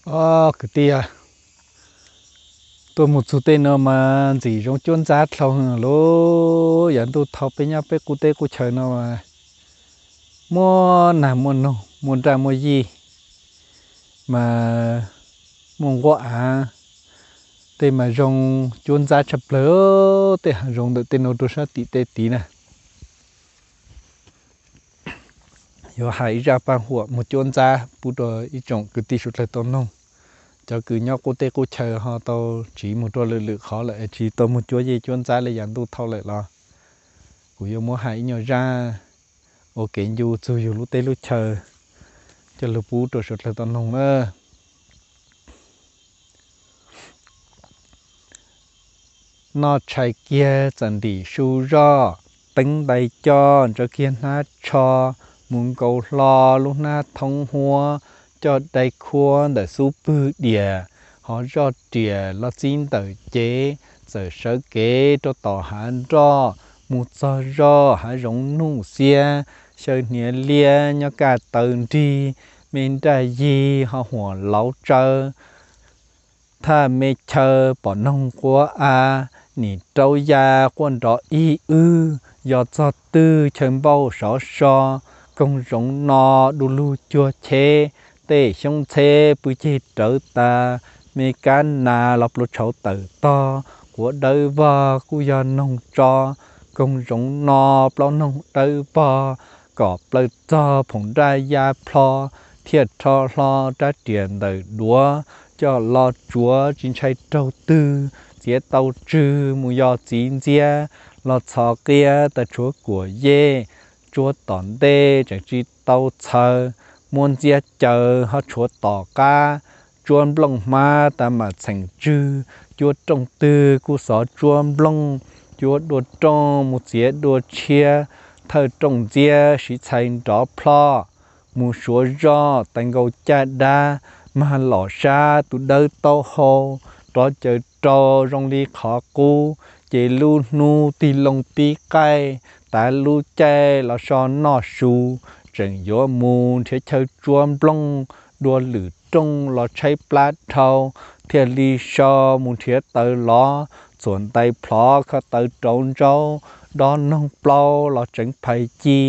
Os kwv tij, tuaj mus txug tej no mas ntxim zoo cuab ntxab dlhau lawm. Yav ntuj thaud peb nyob peb qub teb qub chaw no mas muaj nag muaj noog, muaj nraj muaj yij, mas muaj nquab av, tej mas zoo cuab ntxab tshaj plawg. Tej hav zoov ntawm tej no rua sab tim tej tid na. Yuav has ib zaj paj huam muag cuab ntxab pub rua ib tsoom kwv tij suav dlawg tau noog. Cov kws nyob qub teb qub chaw ho tau tsiv mus rua lwm lwm qhov lawm es tsis tau muag cuab yej cuab ntxab le yav ntuj thaud lawm los kuv yuav muab has ib nyuag zaj ua kev ncu txug yug lub teb lub chaw coj lug pub rua suav dlawg tau noog na. Noj tshais kiag txawm ntim su zoj, teeb ntais coj ntsawv kiag hnab tsho, mus nkaus hlo lub hnab thoob huab, coj dai khuab ntawm xub pwg diam, hov zoj riam los txib ntawm cev, txawm sawv kev rau tom hav nroj, mus txog zoj hav zoov nuj xiab, xyaw hniav liab nyob kaj taw nrig, me nraj yig ho huam lauv tsawv. Thaj me chaw pom noog quab av, nim rau ya quaj nrov ib wb, yog txog twg chaw npauj sov so, koog zoov no du lug cuag cheb, tej xyoob txheb pw ceg rawv tas, me kab nas los pluas tshauv tawm tog, quav dawb vog kuj yog noog tso, koog zoov no plaub noog dawb vog, kom plaws txog phoom nraj ya plho, thiaj rho hlo rab riam ntawm duav, coj los tsuav tsis ntshai raug twg, txiav tau tswg mus yog txiv ntxiab, los txhos qiab tas tshuav kuam yej, tsuab tom ntej tseem tsis tau txhaws, muab ntxiab caws ho tshuav tom qab, tsuab nplooj hmab tas mam txheem tswg, cuab rooj twg kuj xov tsuab nplooj, cuab dua rooj mus txiav dua tshiab, thawj rooj ntxiab siv txhais nrov plho, mus suav zoj tais nkaus caj dab, mag lom sab tus dawb taub hau, rov caws rau zoo li qhov qub, ces lub hnub tig loo pib qaij, tav lub caij los so noj su, tseem yuav mus nrhiav chaw tsuab nplooj, dua lwm rooj los tshaib plab dhau, thiaj li so mus nrhiav taws lov, txhuam ntais plhov kho taws rauv ntsaub, dob noog plaub los tseev phais ci,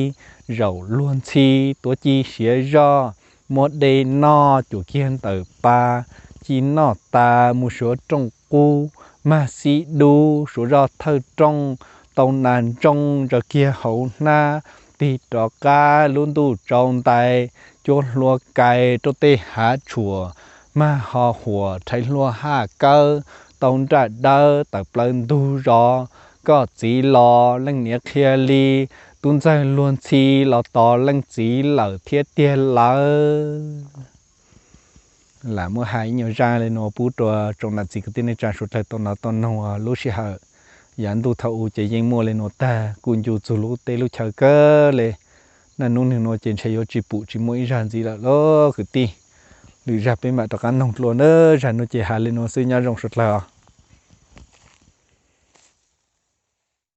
zaum luag ntxhi tuav ci siav zoj, muab dej noj cuam kiag ntawm pas, ci noj tas mus suav rooj qub, mag xib dub suav zoj thawj rooj, tau nas ntsooj ntsaws kiag hauv hnab, tig rov qab lub ntuj tsaus ntais, cuab hlua kais rau tej hav tshuam, mag ho huam rhais hlua haj kawb, tau nraj dawb tawm plaws ntug zos, koj txiv los leej niam qhia li, tub ntxawg luag ntxhi los tos leej txiv lawm thiab tiag lawm. Lam muab hais ib nyuag zaj li nuav pub rua tsoom nam txiv kwv tij neej tsaa suav dlawg tau nov tau noog. Lub sij hawm yav ntuj thaum u ces yeej muaj li nuav tag, kuj ncu txug lub teb lub chaw kawg le. Naj nub nwg nuav ces ntshe yuav tsi pum tsi muaj ib zag ntxiv lawm lauj kwv tij. Lwm zag peb mam rov qab noog dlua na. Zag nuav ces has li nuav xwb, nyob zoo suav dlawg os.